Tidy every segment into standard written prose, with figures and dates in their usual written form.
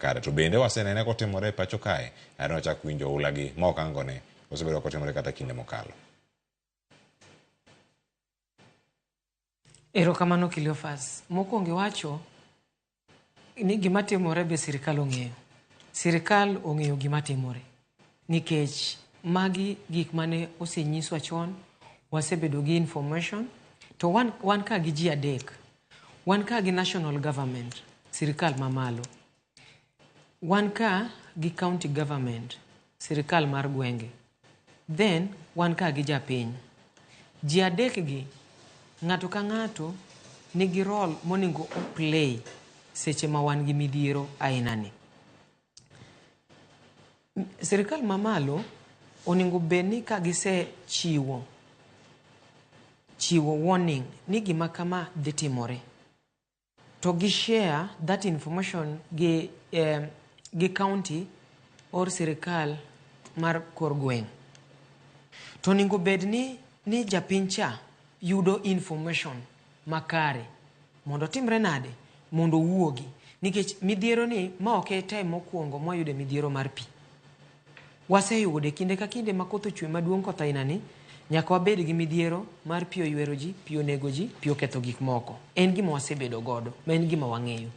makare. To bende wasenene kotimore e pacho kae, ae wachak winjo oula gi ma ok angone osebedo kotimore kata kinde mokalo. Erokamano, Cleophas. Mokwongo iwacho ni gima timore be sirikal ong'eyo. Sirikal ong'eyo gima timore. Nikech magi gik mane osenyiswa chon, wasebedo gi information, to wan ka gi ji adek. Wan ka gi national government, sirikal mamalo. Wan ka gi county government, sirikal mar gwenge. Then wan ka gi japiny. Ji adek gi, ng'ato ka ng'ato nigi role monego o play seche ma wan gi midhiero aina ni. Sirikal mamalo onego bed ni ka gisechiwo chiwo warning ni gima kama dhi timore, to gi share that information gi county or sirikal mar kor gweng'. To onego bed ni japiny cha yudo information makare mondo otimre nade mondo owuogi nikech midhiero ni ma ok e time mokwongo mwayude midhiero mar pi. Waseyude kinde ka kinde ma koth ochwe maduong' koth aina ni, nyaka wabed gi midhiero mar pi oywero ji, pi onego ji, pi oketho gik moko. En gima wasebedo godo, ma en gima wang'eyo.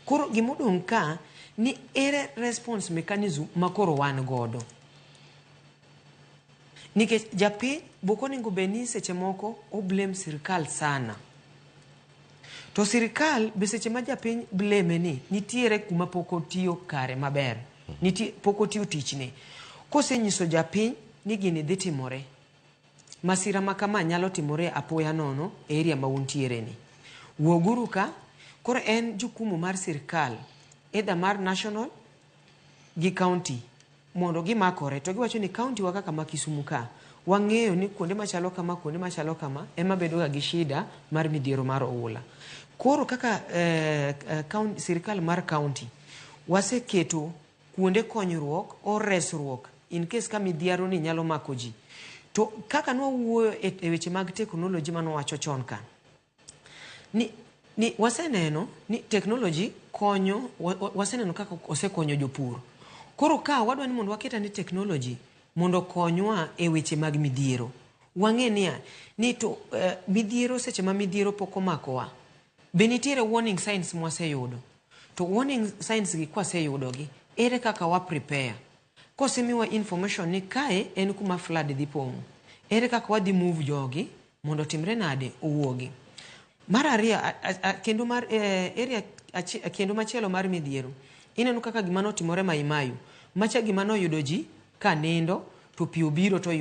Koro gimodong' ka ni ere response mechanism ma koro wan godo. Nikech japiny bok onego bed ni seche moko o blame sirikal sana. To sirikal be seche ma japiny blame ni nitiere kuma pok otiyo kare maber. Nitie pok otiyo tichne. Kosenyiso japiny ni gini dhi timore, masira ma kama nyalo timore apoya nono e area ma untiere ni. Wuoguru ka, koro en jukumu mar sirikal either mar national gi county mondo gimakore to giwacho ni county wa kaka ma Kisumu ka wang'eyo ni kuonde machalo kama, kuonde machalo kama ema bedo ga gi shida mar midhiero mar oula. Koro kaka sirikal mar county waseketo kuonde konyruok or resruok in case ka midhiero ni nyalo mako ji. To kaka nwawuoyo e weche mag technology manowacho chon ka, ni waseneno ni technology konyo waseneno kaka osekonyo jopur. Koro ka wadwa ni mondo waket ane technology mondo okonywa e weche mag midhiero. Wang'e niya, ni to midhiero seche ma midhiero pok omakowa, be nitiere warning signs mwaseyudo? To warning signs gi kwaseyudogi, ere kaka wa prepare? Kosemiwa information ni kae en kuma flood dhi pong'o, ere kaka wadhi move jogi mondo otimre nade owuogi? Mar ariyo, kendo mar area kendo machielo mar midhiero, ineno kaka gima notimore Mai Mahiu, macha gima noyudo ji ka nindo to pi obiro to oywe.